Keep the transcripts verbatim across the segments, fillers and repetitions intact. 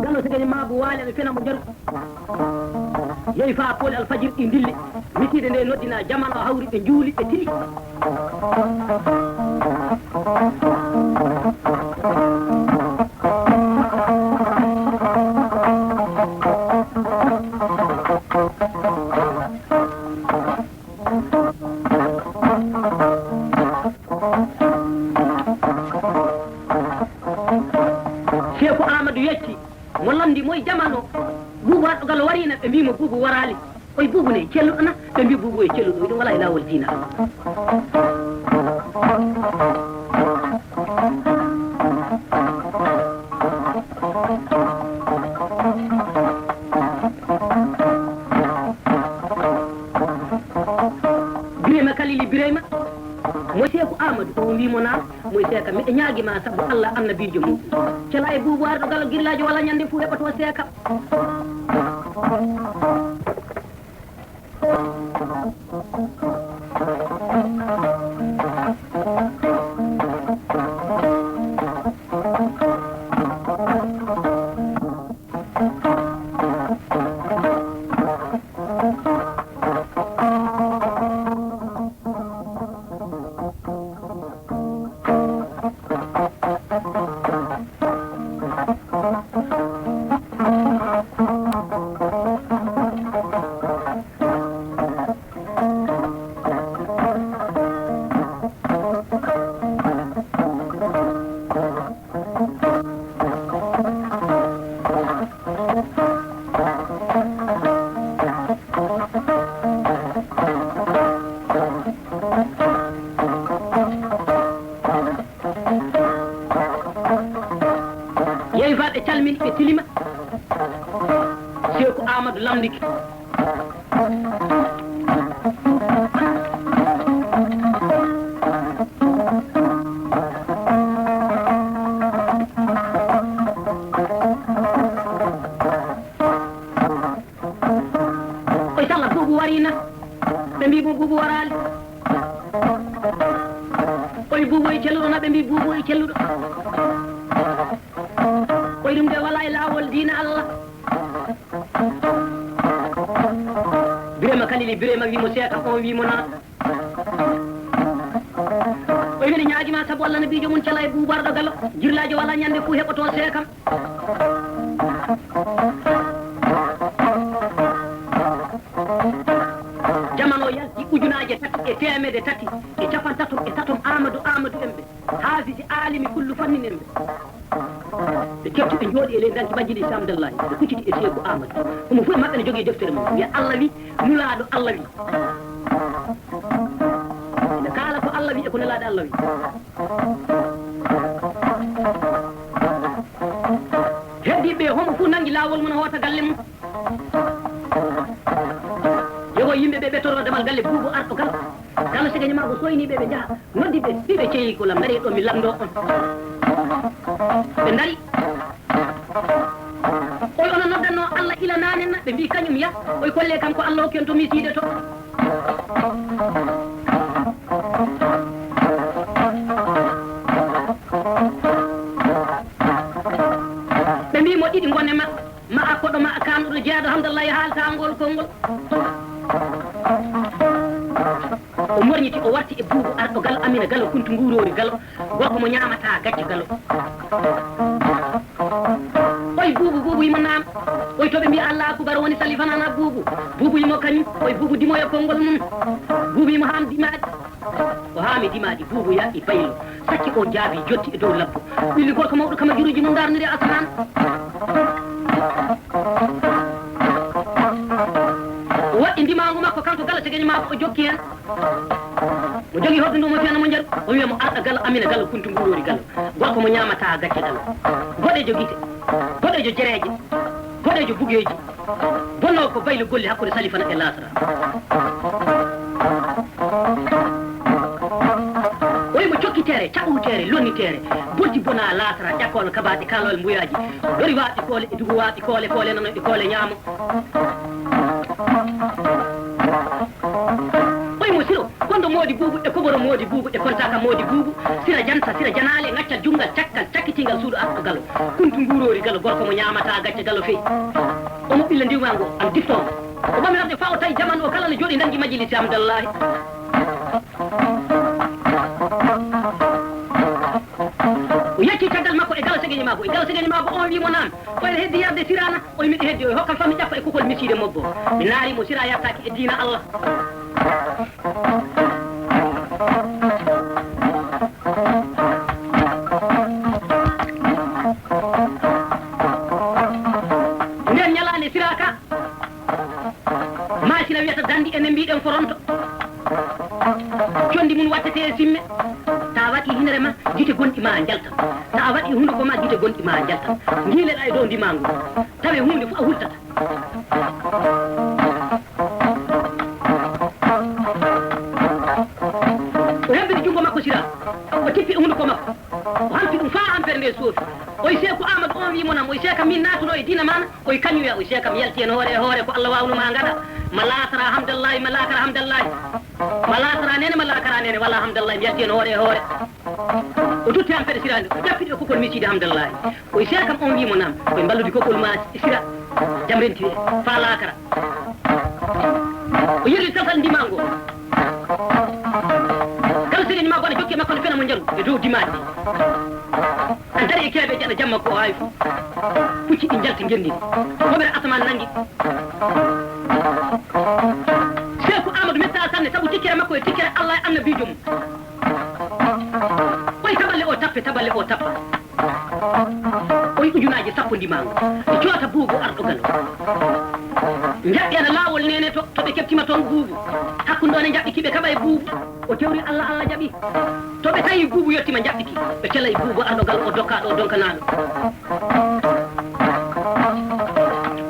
Galo Segeni Maabu waali aɓe fena mo jaru. Yehi faa pooli alfajir ɗi ndilli. Misiide nde noddina jamano hawri ɓe njuuli ɓe tili. Seeku Aamadu yecci mo lamndi moy jamano Buubu Arɗo Galo wariina, ɓe mbii mo Buubu waraali. Oy Buubu ne celluɗo na? Ɓe mbii Buubu e celluɗo, ɗum walaa e laawol diina. Birayma Kalili Birayma, mo Seeku Aamadu, o wii mo naa, mo Seeka, miɗo ñaagi ma sabu Alla annabiijo mum. Cela e Buubu Arɗo Galo girlaajo wala ñande fuu heɓoto Seeka. Yehi faa ɓe calmini, ɓe tilima. Seeku Aamadu lamndike. Oy talla Buubu wariina. Ɓe mbii mo Buubu waraali. Oy Buubu e celluɗo na? Ɓe mbii Buubu e celluɗo. Oy ɗum de walaa e laawol diina Alla. Birema Kalili Birema wii mo Seeka, on wii mo naa. Oy mbiɗa ñaagi ma sabu Alla nabiijo mum cala e Buubu Arɗo Galo. Girlaajo walaa ñande fuu heɓoto Seekam. Jamano yalti ujunaaje tati e teemedde tati e capantato e tato Aamadu Aamadu en ɓe. Haafisi aalimi kullu fannin en ɓe. Ɓe keɓti ɓe njooɗi e ley danki majjidi Samdallahi. Ɓe kucciti e Seeku Aamadu. Omo fof e maɓɓe ne jogii deftere mum. Wiya Alla wi, Nulaaɗo Alla wi. Ina kaala ko Alla wi e ko Nulaaɗo Alla wi. Heddiiɓe ɓe, homo fof nanngi laawol mum, hoota galle mum. Yogo yimɓe ɓe, ɓe toro damal galle Buubu Arɗo Galo. Galo Sega Ñamaago soyni ɓe, ɓe njaha. Noddi ɓe, ɓiɓe ceyi ko lam, ngare ɗo mi lamndo on. Ɓe ndari. Oy, ono noddanno Alla ila naane na? Ɓe mbii kañum ya. Oy, kolle kam ko Alla hokki on to misiide to. Ɓe mbii mo ɗiɗi ngone ma, ma a koɗo ma a kaanɗo jeyaɗo Hamdallahi haalta ngol konngol. O morñiti, o warti e Buubu Arɗo Galo, Amina Galo, Kuntu Nguuroori Galo, gorko mo ñaamataa gacce Galo. Oy Buubu, Buubu yimo naam. Oy to ɓe mbii Alla akubar woni salifanana Buubu. Buubu yimo kañum. Oy Buubu dimoyo konngol mum. Buubu yimo haam dimaaɗi. O haami dimaaɗi, Buubu yaaɓi baylo. Sacci o jaabi, jotti e dow labbo. Ɓilli gorko mawɗo kama juruuji mum ndarniri asamaan. O waɗi ndimaangu makko, kanko Galo Sega Ñamaago, o jokki heen. Mo jogii hoɗdu ndu, mo fiyana mo njaru, o wiya mo Arɗo Galo, Amina Galo, Kuntu Nguuroori Galo. Gorko mo ñaamataa gacce Galo. Boɗeejo gite, boɗeejo jereeje, boɗeejo bugeeji. Bonnoowo ko baylo golli hakkunde Salifana e Laasara. O wiyi mo cokki teere, caɓu teere, lonni teere. Bolti bona Laasara, ƴakkoolo kabaaɗe, kaalol mbuyaaji. Lori waaɓi koole e dugu waaɓi koole, koole nano e koole ñaamo. Oy mo Siro, kondo Moodi Buubu e Koboro Moodi Buubu e Kontaaka Moodi Buubu, Sira Janta, Sira Janaale, Ŋaccal Junngal, Cakkal, Cakkitingal Suudu Arɗo Galo, Kuntu Nguuroori Galo, gorko mo ñaamataa gacce Galo feyi. Omo ɓilla ndiwmaango, am diftoongo. O ɓami rafde faa o tawi jaman o kala no jooɗi nanngi majjilisi Hamdallaahi. O yecci caggal makko e Galo Segeñe Maabo. E Galo Segeñe Maabo on wii mo, "Naam, ko ene heddi yarde Siraana?" O wi, "Miɗo heddi." O wi, "Hokkam faa mi ƴakka e kukol misiide mobbo." Mi naari mo, Sira yartaaki e diina Allah. Ndeen ñalaande Sira ka, Maasina wiyata danndi, enen mbiɗen foronto. Conndi mum wattete e simme. Ta waɗi hinere ma, gite gonɗi ma njaltan. Ta waɗi hunduko ma, gite gonɗi ma njaltan. Ngiileɗa e dow ndimaangu. Tawe huunde fof a hultata. O hebbini junngo makko Sira. O tippi e hunduko makko. O hampi ɗum faa ampere nde soofi. Oy Seeku Aamadu on wii mo, "Naam." Oy Seeka, "Min naatuɗo e diina maa na?" Oy kañum wiya, oy Seeka, "Mi yalti heen hoore e hoore, ko Allah waawnu maa ngaɗa. Ma laakara Hamdallaahi, ma laakara Hamdallaahi. Ma laakara neene, ma laakara neene, walla Hamdallaahi, mi yalti heen hoore e hoore." O totti ampere Sira nde, o ƴappiɗo e kukol misiide Hamdallaahi. Oy Seeka on wii mo, "Naam." Oy mballude kukol maa Sira, jam renti e faa laakara. O yerli taltal ndimaango. Kala sereeni maa bone jokke makko ne fena mo njaru e dow dimaade. An dari e keebeeje ana jamma ko o aawi fof. Pucci ɗi njalti ngenndi. Hoɓere asamaan nanngi. Seeku Aamadu mettaa sanne sabu tikkere makko e tikkere Allah e annabiijo mum. Oy taballe o tappe, taballe o tappa. Oy ujunaaji sappo ndimaango. Ɗi coota Buubu Arɗo Galo. Njaɓɓi ana laawol neene to, to ɓe keɓtima toon Buubu. Hakkunde o ne njaɓɓi ki ɓe kaɓa e Buubu. O tewri Allah, Allah jaɓi. To ɓe tawi Buubu yettima njaɓɓi ki. Ɓe cela e Buubu Arɗo Galo o dokka ɗo donkanaaɗo.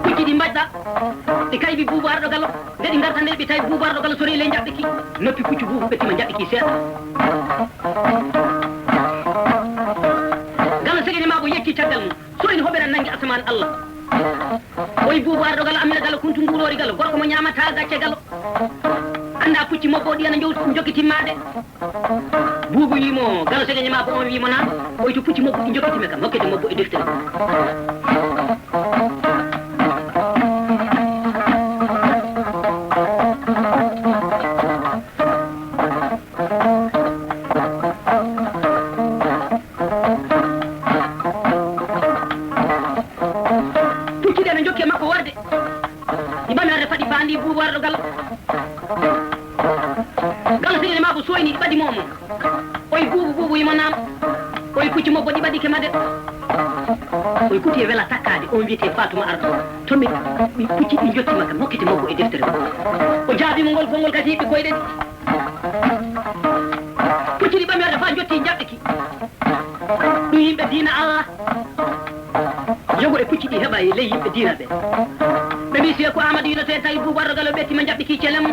Pucci ɗi mbaɗɗa. Ɗi kaybi Buubu Arɗo Galo. Nde ɗi ngarta nde ɓe tawi Buubu Arɗo Galo sori ley njaɓɓi ki. Noppi puccu Buubu ɓettima njaɓɓi ki seeɗa. Galo segeene maa o yecci caggal mum. So ene hoɓere nanngi asamaan Allah. Oy Buubu Arɗo Galo, Amina Galo, Kuntu Nguuroori Galo, gorko mo ñaamataa gacce Galo. Anndaa pucci mobbo ɗi ana njow-, njokki timmaade. Buubu wii mo, Galo segeene maa ko on wii mo naam. Oy to pucci mobbo ɗi njokkiti mi kam, hokkete mobbo e deftere. Pucci ɗe no njokki e makko warde. Ɗi ɓami arde faɗi faandi Buubu Arɗo Galo. Galo segeene maa ko sooyni ɗi ɓadi moomo. Oy Buubu, Buubu wii mo naam. Oy pucci mobbo ɗi ɓadike ma de. Oy kuti e wela takkaade, on wiyetee Faatuma Arɗo. To mi, mi pucci ɗi njottima kam, hokkete mobbo e deftere. O jaabii mo ngol konngol kadi ɓikkoy ɗen. Pucci ɗi ɓami arde faa njotti njaɓɓiki. Ɗum yimɓe diina Allah. Yogo e pucci ɗi heɓa e ley yimɓe diina ɓe. Ɓe mbii Seeku Aamadu yino teen tawi Buubu Arɗo Galo ɓetti ma njaɓɓiki celem.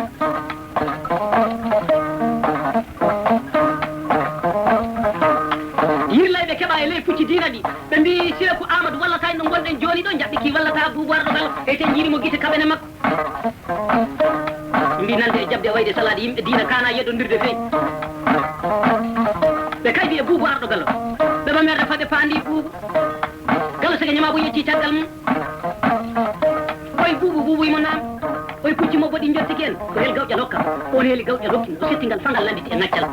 Yirlayɓe keɓa e ley pucci diina ɗi. Ɓe mbii Seeku Aamadu wallata en ɗo ngonɗen jooni ɗo njaɓɓiki wallata Buubu Arɗo Galo. E te njiiri mo gite kaɓene makko. Mbi nande e jaɓde wayde salaade yimɓe diina kana yeddondirde feeñ. Ɓe kaydi e Buubu Arɗo Galo. Ɓe ɓamerde faɗe paandi Buubu. Galo segeene maa o yecci caggal mum. Oy Buubu, Buubu wii mo naam. Oy pucci mobbo ɗi njottiki en. Ko hel gawƴal hokkam. On heli gawƴal hokki mo. O setti ngal faa ngal landiti e ŋaccal.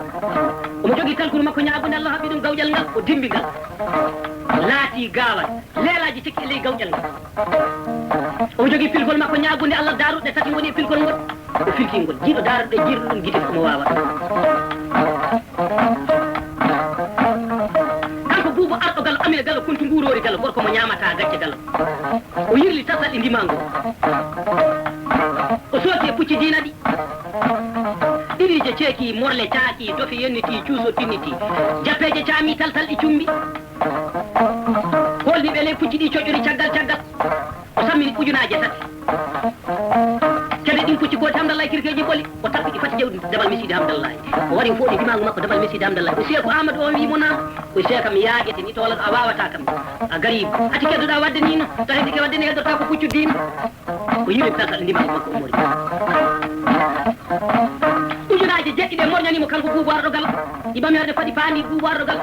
Omo jogii talkuru makko ñaagunde Allah haɓɓi ɗum gawƴal ngal. O dimbi ngal. Laati gaawal. Leelaaji cekki e ley gawƴal ngal. Omo jogii pilgol makko ñaagunde Allah, daaruɗe tati ngoni e pilgol ngol. O filti ngol. Jiiɗo daaruɗe, jiiɗo ɗum gite fof omo waawa. Kanko Buubu Arɗo Galo, Amina Galo, Kuntu Nguuroori Galo, gorko mo ñaamataa gacce Galo. O yirli tasal e ndimaango. O sooti e pucci diina ɗi. Ɗiɗiije ceeki, morle caaki, dofe yennitii, cuuso tinnitii. Jappeeje caami, taltal e cumbi. Holni ɓe ley pucci ɗi coƴƴori caggal caggal. O sammini ujunaaje tati. Kadi ɗin pucci kooti Hamdallahi kirkeeji ɓoli. O tappi ɗi fati jawdi Dabal Misiide Hamdallahi. O wari o fooɗi dimaangu makko Dabal Misiide Hamdallahi. O Seeku Aamadu on wii mo naam. O Seeka mi yaajete ni towla a waawataa kam. A gariibu. Ati keddoɗaa waɗde ni no. To heddike waɗde ni heddotaa ko puccu diina. O yiri taltal ndimaangu makko o mori. Ujunaaje Aje jeɗɗi ɗe morñani mo kanko Buubu Arɗo Galo. Ɗi ɓami arde faɗi paandi Buubu Arɗo Galo.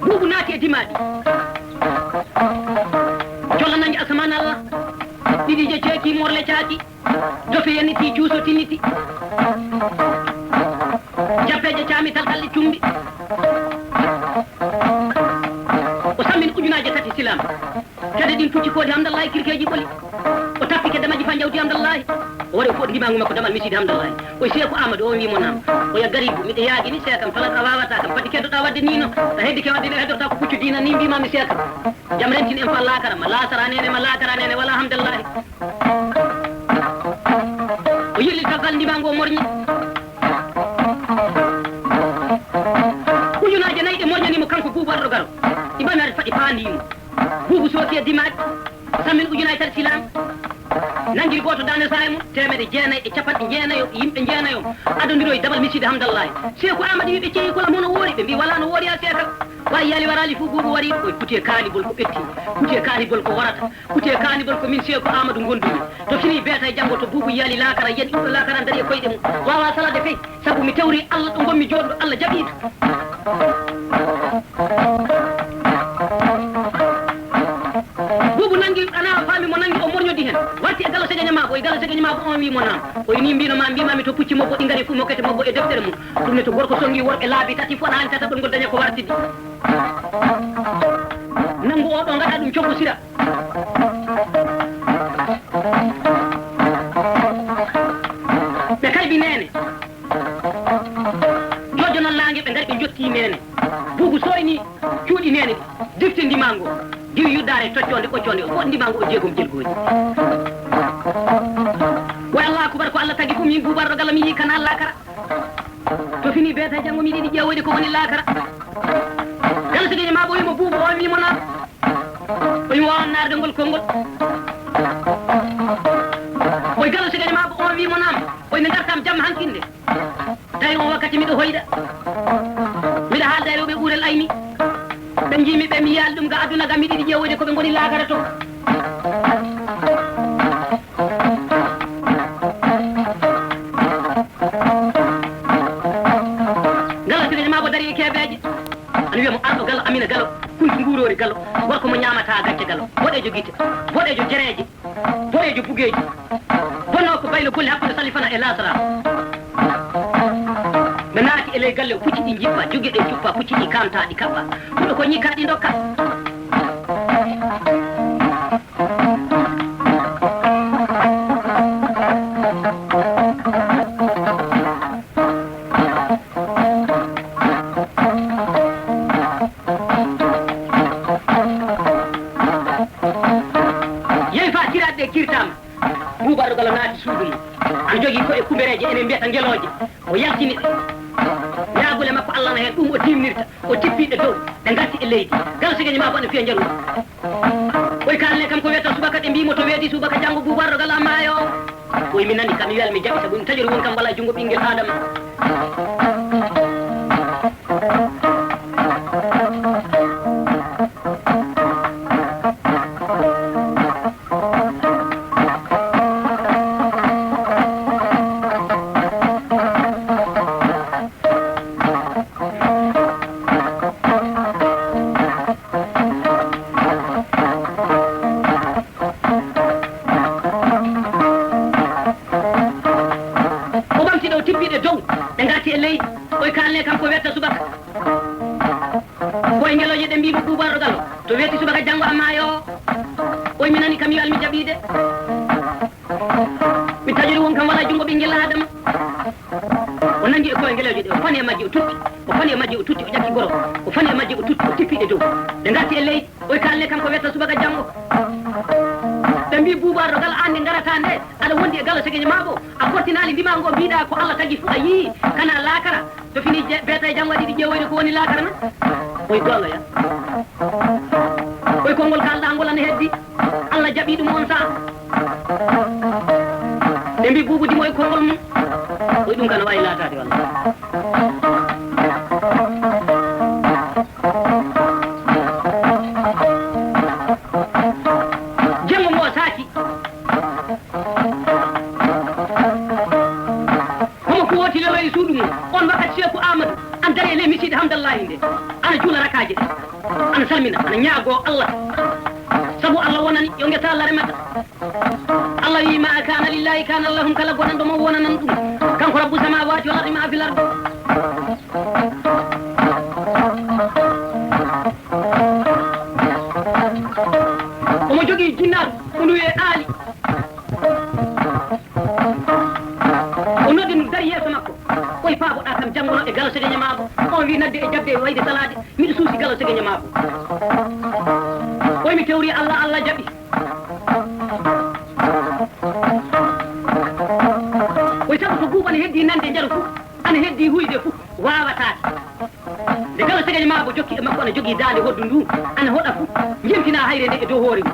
Buubu naati e dimaaɗi. Jolla nangi asamaan Allah. Ɗiɗi je ceeki morle caaki. Dofe yenniti juuso tinniti. Jappeeje caami talkalɗe cumbi. O sammin ujunaaje tati silaam. Kede ɗin pucci koodi Hamdallahi kirkeeji ɓoli. O tappi kedde majji faa njawdi Hamdallahi. O wari o footi ndimaangu makko damal misiide Hamdallahi. O yi Seeku Aamadu, o wi'i mo naam. O ya Gariibu, miɗo yaagini seekam, talat a waawataa kam. Pati keddoɗaa waɗde nii no? A heddi ke waɗde nii, a heddortaa ko puccu diina nii mbiimaa mi seekam. Jam rentin en faa laakara ma, laasara neene ma, laakara neene walaa Hamdallahi. O yirli tafal ndimaangu o morñi. Ujunaaje nayi ɗe morñani mo kanko Buubu Arɗo Galo. Ɗi ɓami arde faɗi paandi mo. Buubu sooki e dimaaɗi. Sammin ujunaaje tati silaam. Nanngiri gooto daande saaya mum, teemedde jeenayi e capanɗe jeenayo, yimɓe jeenayo. Adondiro e damal misiide Hamdallahi. Seeku Aamadu wi'i ɓe ceyi kola mo no woori, ɓe mbi'i walaa no woori haa seekal. Wa yali waraali fuu Buubu wari, o kuti e kaanibol ko ɓetti, kuti e kaanibol ko warata. Kuti e kaanibol ko min Seeku Aamadu ngondumi. To fini beeta e janngo to Buubu yaali laakara, yani ɗum ɗo laakara dari e koyɗe mum. Waawaa salaade fey, sabu mi tewri Allah ɗo ngonmi jooɗuɗo, Allah jaɓiiɗo. Buubu nangi, ana faami mo nangi, o morñodi hen. Warti e Galo Segeño Maabo, e Galo Segeño Maabo on wi mo naam. O yi ni mbino ma, mbima mi to pucci mobbo ɗi ngari fu mokkete mobbo e deftere mum. Ɗum ne to gorko songi worɓe laabi tati fu ana hani tataɓol ngol daña ko wartidi. Nangu o ɗo ngaɗa ɗum coggu sira. Ɓe kaybi neene. Jojo noon naange ɓe ngari ɓe njottii neene. Buubu sooyni cuuɗi neene ɗi. Difti ndimaango. Diwi yuddaare toccoonde ɓoccoonde o fof ndimaango o jeegom jelgooji. Wo Allahu akbar ko Allah tagi fof min Buubu Arɗo Galo mi yii kana laakara. To fini beeta janngo miɗo yiɗi ƴeewoyde ko woni laakara. Galo Segeño Maabo wimo Buubu o wimo naam. O wimo waawan naarde ngol konngol. Oy Galo Segeño Maabo o wimo naam. Oy mi ngartam jamma hankinde. Tawi on wakkati miɗo hoyɗa. Miɗo haalda e rewɓe ɓuurel ayni. Ɓe njiimi ɓe mi yiyaali ɗum ga aduna ga miɗo yiɗi ƴeewoyde ko ɓe ngoni laakara to. Galo Segeño Maabo dari e keebeeje. Ana wiya mo Arɗo Galo, Amina Galo, Kuntu Nguuroori Galo, gorko mo ñaamataa gacce Galo, boɗeejo gite, boɗeejo jereeje, boɗeejo bugeeji, bonnoo ko baylo golli hakkunde Salifana e Laasara. Ɓe naati e ley galle o, pucci ɗi njippa, joge ɗe cuppa, pucci ɗi kamta, ɗi kaɓɓa. Huɗo ko ñikka ɗi ndokka. Yehi faa kiraaɗe ɗe kirtaama. Buubu Arɗo Galo naati suudu mum. Ana jogii ko'e kumbereeje, enen mbiyata ngelooje. O yaltini ɗe. Ñaagule makko Allah na heen, ɗum o tiimnirta. O tippi ɗe dow, ɗe ngarti e leydi. Galo Segeño Maabo ana fiya njaru. Oy kaalne kam ko wiyata subaka, ɓe mbii mo to weeti subaka janngo Buubu Arɗo Galo a maayo. Oy mi nani kam, mi wiyal mi jaɓi, sabu mi taƴori won kam walaa junngo ɓinngel Aadama. O ɓamti ɗe, o tippi ɗe dow, ɗe ngarti e leydi. Oy kaalne kam ko wetta subaka. Ko e ngelooje ɗe mbii mo Buubu Arɗo Galo. To weeti subaka janngo a maayo. Oy mi nani kam yo almi jaɓiide. Mi taƴori won kam walaa junngo ɓinngel Aadama. O nanngi e koye ngelooje ɗe, o fani e majje o tutti, o fani e majje o tutti, o ƴakki goro, o fani e majje o tutti, o tippi ɗe dow. Ɗe ngarti e leydi, oy kaalne kam ko wetta subaka janngo. Ɓe mbii Buubu Arɗo Galo aan nde ngarata nde, aɗa wondi e Galo Segeño Maabo, a fortinaali ndimaango mbiiɗaa ko Allah tagi fu a yii, kana laakara. To fini je-, beeta e janngo aɗa yiɗi ƴeewoyde ko woni laakara na? Oy goonga ya. Oy konngol kaalɗaa ngol ana heddi. Allah jaɓi ɗum on saha. Ɓe mbi Buubu dimo e konngol mum. Oy ɗum ka no waawi laataade walla? Jemma mo saaki. e suudu mum. On wakkati Seeku Aamadu ana dari e ley misiide Hamdallaahi nde, ana juula rakaaje ɗiɗi, ana salmina, ana ñaagoo Allah. Sabu Allah wonani yo ngesa Allah remata. Allah wi'i, "Ma kana lillahi kana lahum," kala gonanɗo mo wonanan ɗum. Kanko Rabbu samawati wal ardi ma fil ardi. Omo jogii jinnaaru, o nuwee Aali. O noddi ɗum dari yeeso makko. Oy paaboɗaa kam janngono e galo sege ñamaako. On wi nadde e jaɓde e wayde salaade. Miɗo suusi galo sege ñamaako. Oy mi tewri Allah, Allah jaɓi. Oy sabu ko buubu ana heddi nande njaru fu, ana heddi huyde fu, waawataake. Nde galo sege ñamaako jokki e makko ana jogii daande hoddu ndu, ana hoɗa fu, jemtina hayre nde e dow hoore mum.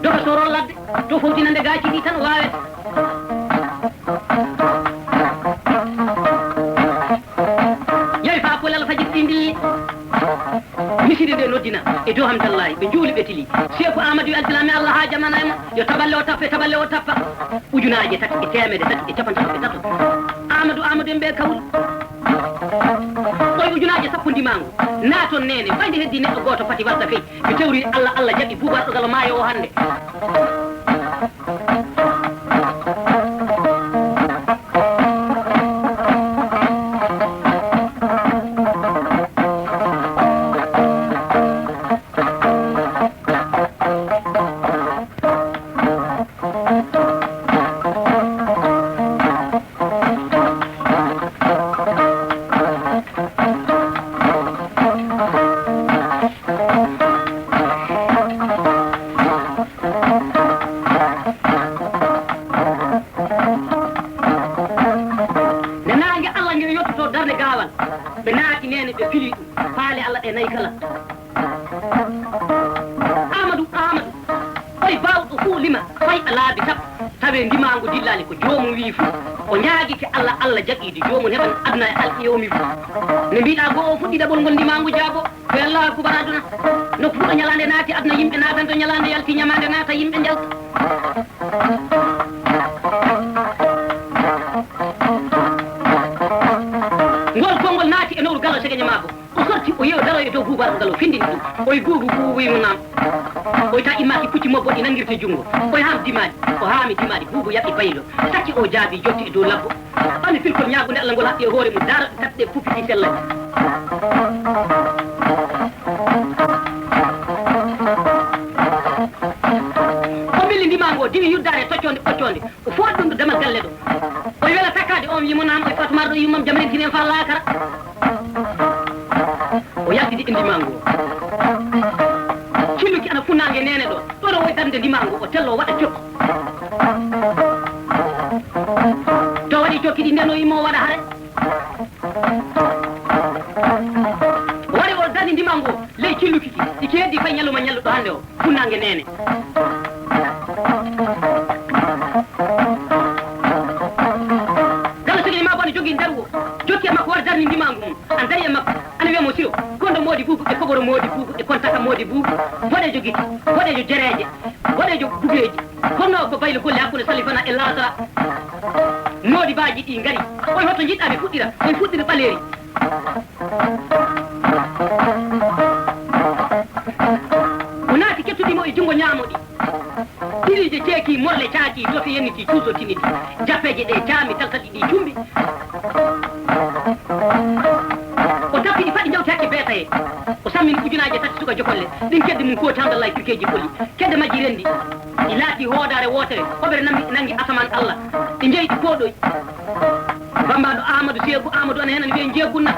Doga soro ladde, to fowtina nde gaaci ɗi tan waawete. Yahi faa polel fajiri ɗin ndi, misiri nde noddina e dow Hamdallahi, ɓe njuuli ɓe tili. Seeku Aamadu yo alsilaame Allah haa jamana e mo, yo taballe o tappa, taballe o tappa. Ujunaaje tati e teemedde tati e capanɗe tati e tato. Aamadu, Aamadu en ɓe kawri. Ɓoy ujunaaje sappo ndimaango. Naaton neene, fayde heddi neɗɗo gooto fati warta fey. Mi tewri Allah, Allah jaɓi buubu arɗo galo maayo o hannde. Nde naange Allah nge yottoto darnde gaawal, ɓe naati neene, ɓe pili ɗum. Faale Allah ɗe nayi kala. Aamadu, Aamadu, ɓay baawɗo fof lima, fay a laabi sappo, tawi ndimaangu dillaali ko joomum wi'i fof. O ñaagike Allah, Allah jaɓiiɗi joomum heɓan aduna e alqiyoomi fof. Nde mbiɗa goo o fuɗɗi ɗaɓol ngol ndimaangu jaabo, ko Allahu akbar aduna. Nokku fuɗɗo ñalaande naati aduna, yimɓe naatanto ñalaande yalti, ñamaande naata, yimɓe njalta. Ngol konngol naati e nowru galo segeño maako. O sorti, o yewi daroyi e dow buubu arɗo galo, findini ɗum. Oy buubu, buubu wi'i mo naam. Oy ta immaaki pucci mobbo ɗi nangirte junngo. Oy haam dimaali. O haami dimaali, buubu yaɓɓi baylo. Sacci o jaabi, jotti e dow labbo. Ɓami filkol ñaagunde Allah ngol haɓɓi e hoore mum, daara ɗi tati ɗe puufi ɗi sellani. O milli ndimaango, diwi yuddaare toccoonde ɓoccoonde. O fooɗi ɗum ɗo damal galle ɗo. O wela takkaade on, wi'i mo naam, o fatumaaro ɗo yummam jam rentinen faa laakara. O yaltidi e ndimaango. Cilluki ana funnaange neene ɗo. Ɗo ɗo woy darnde ndimaango, o tello waɗa cokki. To waɗi cokki ɗi ndeno yimmo waɗa hare. Waɗi o darni ndimaango ley cilluki ki. Iki heddi fay ñaluma ñalluɗo hannde o. Funnaange neene. Galo sogini ma bone jogi ndarwo. Jokki e makko war darni ndimaangu mum. An dari e makko. Ana wiya mo Siro. Kondo moodi buubu e koboro moodi buubu e kontaka moodi buubu. Boɗeejo giti. Boɗeejo jereeje. Boɗeejo bugeeji. Kono ko baylo golle hakkunde Salifana e Laasara. Moodi baaji ɗi ngari. Oy hoto njiɗɗa mi fuɗɗira. Oy fuɗɗira ɓaleeri. O naati kettuɗi mo e junngo ñaamo ɗi. Ɗiɗiije ceeki, morle caaki, dofe yenniti, cuuso tiniti. Jappeeje ɗe caami, taltati ɗi cumbi. O tappi ɗi, faɗi njawti hakke beetaye. O sammini ujunaaje tati suka jokolle. Ɗin kedde mum kooti, hamdallahi, pirkeeji poli. Kedde majji rendi. Ɗi laati hoodaare wootere. Hoɓere nangi, nangi asamaan Allah. Ɗi njeyi, ɗi pooɗoyi. Bambaɗo Amadou Seeku Amadou ana heen ana wiyee Njeegunna.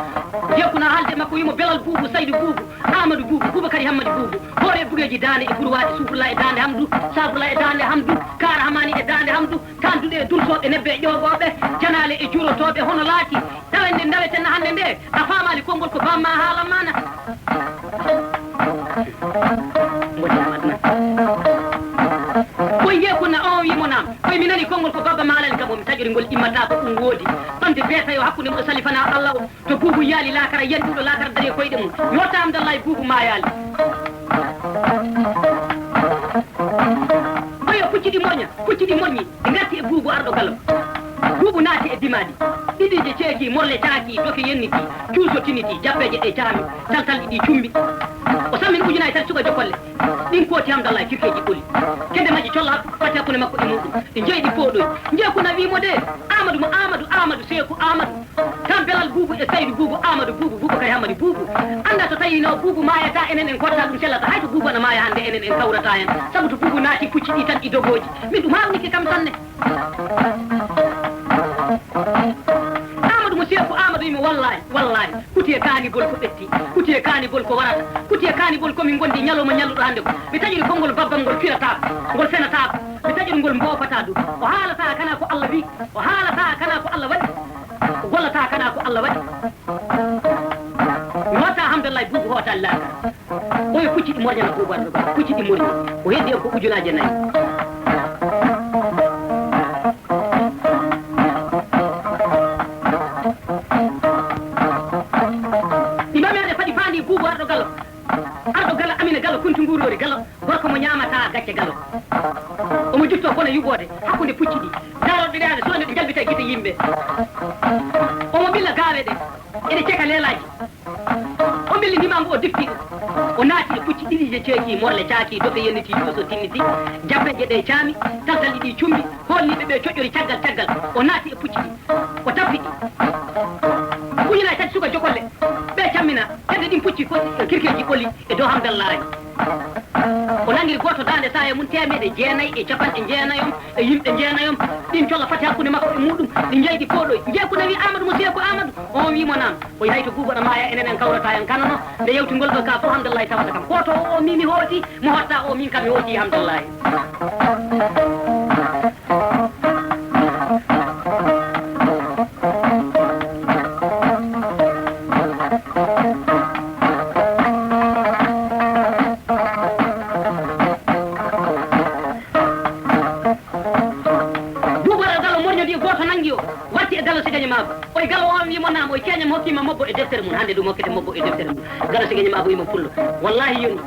Njeegunna haalde makko wiimo Belal Buubu, Saydu Buubu, Amadou Buubu, Buubakari Hammadi Buubu. Hoore bugeeji daande e burwaaɗi, Suufurla e daande Hamdu, Saafurla e daande Hamdu, Kaara Hamaani e daande Hamdu, tanduɗe e dursooɓe, nebbe e ƴoogooɓe, janaale e juurotooɓe, hono laati. Tawen nde ndaweten hannde nde, a faamaali konngol ko bamma haalan maana. Mboɗi Amadou Nat. Koy Njeekunna on wi'i mo naam. Koy mi nani konngol ko babba maalani kam o, mi taƴori ngol immata ko ɗum woodi. Ɓamde beetayo hakkunde mo Salifana Allah o, to buubu yaali laakara, yanɗuɗo laakara dari e koyɗe mum. Yotta Hamdallahi buubu maayaali. Koy o pucci ɗi moña, pucci ɗi moñi, ɗi ngarti e buubu arɗo galo. Buubu naati e dimaali. Ɗiɗiije ceeki, morle caaki, doke yenniti, cuuso tiniti, jappeeje ɗe caami, taltalɗi ɗi cumbi. O sammini ujunaaji tati suka jokolle. Ɗin kooti Hamdallahi kirkeeji ɓoli. Kedde majji colla fati hakkunde makko e muɗum. Ɗi jeyi ɗi pooɗoyi. Njeeku na wii mo de, Aamadu mo Aamadu, Aamadu Seeku Aamadu. Kan belal Buubu e Saydu Buubu, Aamadu Buubu, Buubakari Hammadi Buubu. Annda so tawii no Buubu maayata, enen en kotta ɗum sellata. Hay to Buubu ana maaya hannde, enen en kawrata hen. Sabu to Buubu naati pucci ɗi tan e dogooji. Min ɗum haawnike kam sanne. Aamadu mo Seeku Aamadu wii mo, wallaahi, wallaahi, kuti e kaanibol ko ɓetti, kuti e kaanibol ko warata, kuti e kaanibol ko min ngondi ñalawma ñalluɗo hannde ko. Mi taƴiri konngol babbam ngol firataako, ngol fenataako. Mi taƴiri ngol mboofataa du. O haalataa kana ko Alla wii, o haalataa kana ko Alla waɗi, o gollataa kana ko Alla waɗi. Mi hoota Hamdallahi Buubu hootaali laakara. Oyo pucci ɗi morñana Buubu Arɗo Galo. Pucci ɗi morñi. O heddi en ko ujunaaje nayi. Ɗi mami ade faɗi faandi Buubu Arɗo Galo. Arɗo Galo Amina Galo Kuntu Nguuroori Galo. Gorko mo ñaamataa gacce Galo. Omo juttoo kono yuɓoode hakkunde pucci ɗi. Daarorɗe ɗe ade so ɗe njalbita gite yimɓe. Omo ɓilla gaawe ɗe. Eɗe ceka leelaaji. O ɓilli ndimaangu, o difti ɗum. O naati e pucci ɗiɗi je ceeki, morle caaki, dofe yenniti, yuuso tinniti, jappeeje ɗe caami, taltalɗi ɗi cumbi, hoolniiɓe ɓe coƴƴori caggal caggal. O naati e pucci ɗi. O tappi ɗi. Ujunaaji tati suka jokolle. Ɓe cammina, hedde ɗin pucci ko kirkeeji ɓoli e dow Hamdallahi. O nangiri gooto daande saaya mum teemeɗe jeenayi e capanɗe jeenayi on e yimɓe jeenayi on. Ɗin colla fati hakkunde makko e muɗum, ɗi jeyi ɗi pooɗoyi. Njeeku na wii Aamadu mo Seeku Aamadu. On wii mo naam. O yahi to Buubu na maaya, enen en kawrata en kanano. Nde yewti ngol ɗo ka fof Hamdallahi tawata kam. Gooto o, o mimi hooti, mo hotta o min kam mi hooti Hamdallahi. Buubu Arɗo Galo morñodi, gooto nangi o, warti e Galo Sigaño Maabu. Oy Galo on wii mo naam, oy keeñam hokkii ma mobbo e deftere mum, hannde ɗum hokkete mobbo e deftere mum. Galo Sigaño Maabu wii mo pullo. Wallaahi yoni.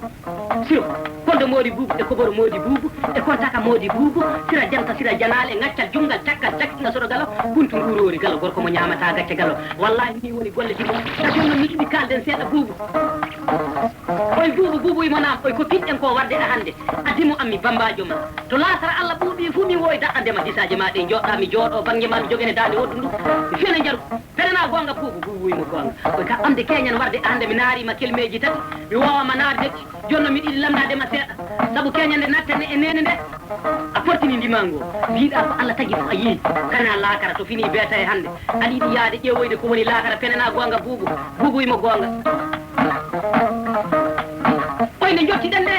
Siro, kondo moodi Buubu, e koboro moodi Buubu, e kontaka moodi Buubu, sira janta, sira janaale, ngaccal junngal, cakkal, cakkinga soɗo Galo, buntu nguuroori Galo, gorko mo ñaamataa gacce Galo. Wallaahi nii woni golle Siro. Ka jooni mi yiɗi kaalden seeɗa Buubu. Oy Buubu, Buubu wii mo naam, oy ko piɗɗen ko warde ɗa hannde. Addi mo an mi bambaajo ma. To laakara Alla ɓuuɓi fuu min wowi daɗɗande ma disaaje ma ɗe jooɗɗa mi jooɗo bannge ma mi jogene daande woɗɗundu. Mi fena njaru. Penana goonga Buubu, Buubu wii mo goonga. Oy ka ɓamde keeñan warde ɗa hannde mi naari ma kelmeeji tati. Mi waawa ma naarde. Jooni noon miɗo yiɗi lamndaade ma seeɗa. Sabu keeñan nde natten e neene nde. A fortini ndimaangu o. Mbiɗa ko Alla tagi fof a yii. Kana laakara to fini beeta e hannde. Aɗa yiɗi yahde ƴeewoyde ko woni laakara, penana goonga Buubu. Buubu wii mo goonga. Oy nde njottiɗen nde.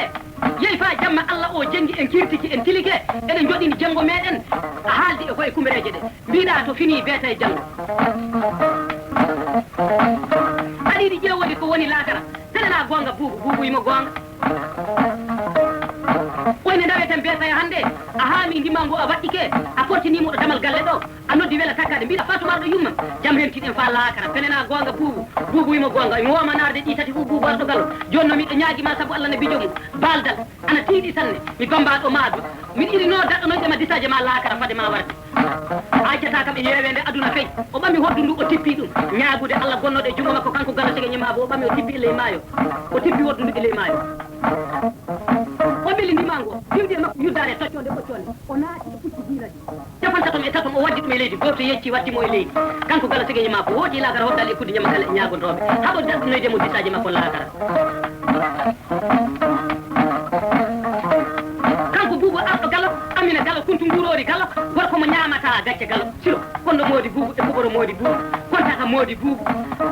Yehi faa jamma Alla o jenngi en kirtiki en tilike. Eɗen njoɗɗini jenngo meeɗen. A haaldi e koye kumbereeje ɗe. Mbiɗa to fini beeta e janngo. Aɗa yiɗi ƴeewoyde ko woni laakara. Penana goonga Buubu, Buubu wii mo goonga. Oy nde ndaweten beeta e hannde, a haami ndimaangu a waɗɗike, a fortini mo ɗo damal galle ɗo, a noddi wela takkaade, mbiɗa Faatumaar ɗo yummam, jam rentiɗen faa laakara, penana goonga Buubu, Buubu wii mo goonga, mi wooma naarde ɗi tati fof Buubu Arɗo Galo, jooni noon miɗo ñaagi ma sabu Alla ne bijo mum, baaldal, ana tiiɗi sanne, mi bambaaɗo maado, miɗo yiɗi no daɗɗanoyde ma disaaje ma laakara fade ma warde. A accata kam e yeeweende aduna kay. O ɓami hoddu ndu, o tippi ɗum. Ñaagude Alla gonnooɗo e junngo makko, kanko Galo Sigaño Maabu, o ɓami, o tippi e ley maayo. O tippi hoddu ndu e ley maayo. O ɓili ndimaangu o, diwdi e makko yuddaare toccoonde ɓoccoonde. O naati e pucci diina ɗi. Capantato e tato, o waddi ɗum e leydi. Gooto yecci, waddi mo e leydi. Kanko Galo Sigaño Maabu, hooti laakara, hoddaali e kuddi ñamakala e ñaagontooɓe. Haɓo daɗɗanoyde mo disaaje makko laakara. Kanko Buubu Arɗo Galo, Amina Galo, Kuntu Nguuroori Galo, gorko mo ñaamataa gacce Galo, Siro, kondo moodi Buubu e kuboro moodi Buubu, kontaka moodi Buubu.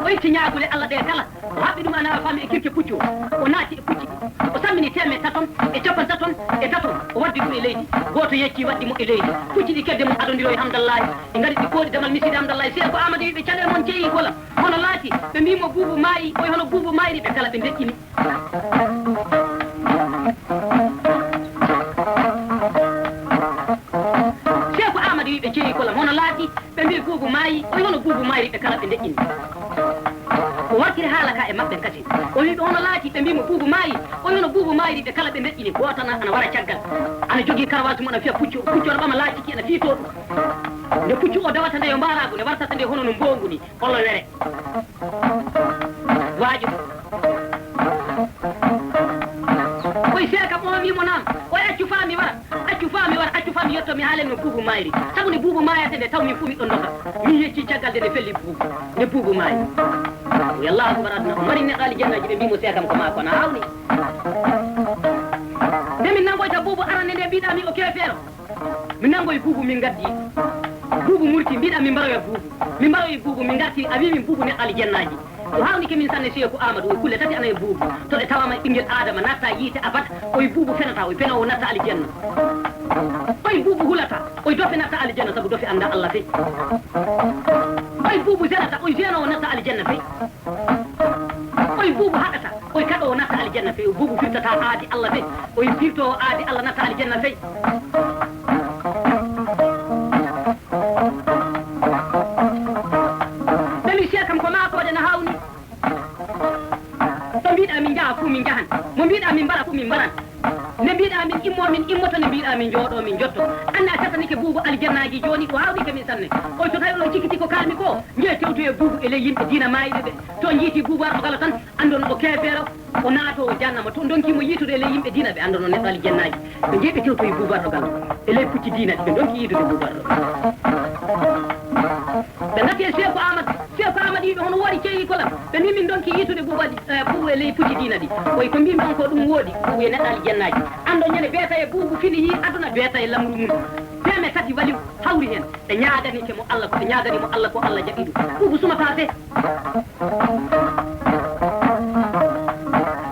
O itti ñaagude Alla ɗe kala, o haɓɓi ɗum ana faami e kirke puccu o. O naati e pucci ɗi. O sammini teemeɗɗe taton e capanɗe taton e taton, o waddi ɗum e leydi. Gooto yecci waddi mo e leydi. Pucci ɗi kedde mum adondiro e Hamdallahi. Ɓe ngari ɗi kooɗi damal miside Hamdallahi. Seeku Amadu wi ɓe caɗee mon ceyi gola. Hono laati, ɓe mbii mo Buubu maayi, o wi hono Buubu maayri, ɓe kala ɓe ndeƴƴini. Seeku Aamadu wi ɓe ceyi kolam, hono laati, ɓe mbii Buubu maayi, o wi hono Buubu maayri, ɓe kala ɓe ndeƴƴini. O warti Haala ka e maɓɓe kasi. O wi ɓe hono laaci, ɓe mbi mo buubu maayi. O wi hono buubu maayri, ɓe kala ɓe meƴƴini. Gooto ana, ana wara caggal. Ana jogii karwaasi mum, ana fiya puccu. Puccu ana ɓama laaci ki, ana fiitoo ɗum. Nde puccu o dawata nde yo mbaaraagu, nde wartata nde hono no mboongu ni. Olo were. Waajo. Koy seeka mo wi mo naam. Oy accu faa mi wara. Accu faa mi wara, accu faa mi yetto mi haalen no buubu maayri. Sabu nde buubu maayata nde taw min fuu miɗo ndoka. Min yecci caggal nde nde felli buubu. Nde buubu maayi. Yallahu akbar aduna. O mari neɗɗo aljannaaji ɓe mbi mo seekam ko maa kono hawni. Nde min nangoyta buubu arande nde mbiɗa mi o keefeero. Min nangoy buubu min ngaddi. Buubu murti mbiɗa min mbaroya buubu. Min mbaroyi buubu min ngarti a wi min buubu neɗɗo aljannaaji. O haawnike min sanne Seeku Aamadu, o kulle tati ana e buubu. To ɗe tawama ɓinngel Aadama natta yiite abada, oye buubu fenata, oye fenoowo natta aljanna. Oye buubu hulata, oye dofe natta aljanna, sabu dofe annda Allah fey. Oye buubu zenata, oye zeenoowo natta aljanna fey. Oye buubu haɗata, oye kaɗoowo natta aljanna fey. Oye buubu firtata aadi Allah fey, oye firtoowo aadi Allah natta aljanna fey. Ɓe mi siya kam ko maakoode na hawni. Ɗo mbiɗa min njaha fuu min njahan. Mo mbiɗa min mbara fuu min mbaran. Nde mbiɗa min immo min immoto, nde mbiɗa min njooɗo min njotto. Anna a tatanike buubu aljannaaji jooni ɗo hawni ke min sanne. Oy to tawi oɗon cikkiti ko kalmi ko, njee tewtoye buubu e ley yimɓe diina maayɓe ɓe. To njiiti buubu arɗo galo tan, anndon o keefeero, o naato o jahannama. To ndonki mo yiitude e ley yimɓe diina ɓe, anndon o neɗɗo aljannaaji. Ɓe njehi ɓe tewtoye buubu arɗo galo. E ley pucci diina ɗi ɓe ndonki yiitude buubu arɗo. Ɓe ngati e Seeku Aamadu. Seeku Aamadu yiɓe hono woori ceeyi kolam. Ɓe mbi min ndonki yiitude buubu ali, eh, buubu e ley pucci diina ɗi. Koye ko mbimi on ko ɗum woodi, buubu e neɗɗo aljannaaji. Anndo ñande beeta e buubu fini yi aduna beeta e lamru mum. Teeme tati wali hawri heen. Ɓe ñaaganike mo Allah, ko ɓe ñaagani mo Allah ko Allah jaɓi ɗum. Buubu suma paase.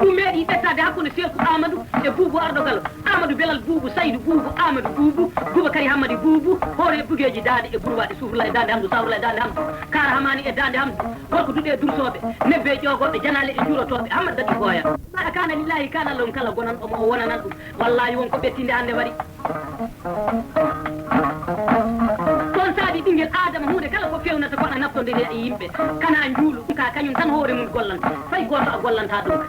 Ɗum meeɗi ɓettaade hakkunde Seeku Aamadu e buubu arɗo galo. Aamadu Belal buubu, Saydu buubu, Aamadu buubu, Bubakari Hammadi buubu, hoore bugeeji daande e burwaaɗi, Suufrula e daande Hamdu, Sawrula e daande Hamdu, Kaara Hamaani e daande Hamdu, gorko duɗe e dursooɓe, nebbe e ƴoogooɓe, janaale e juurotooɓe, Hammadi daɗi gooya. Maɗa kaana lillaahi kaana law kala gonanɗo mo o wonanat ɗum. Wallaahi won ko ɓettinde hannde wari. Ɗon saabi ɓinngel Aadama huunde kala ko feewnata ko ana naftondiri e yimɓe. Kana njuulu, ka kañum tan hoore mum gollanta. Fay gooto a gollanta ɗum.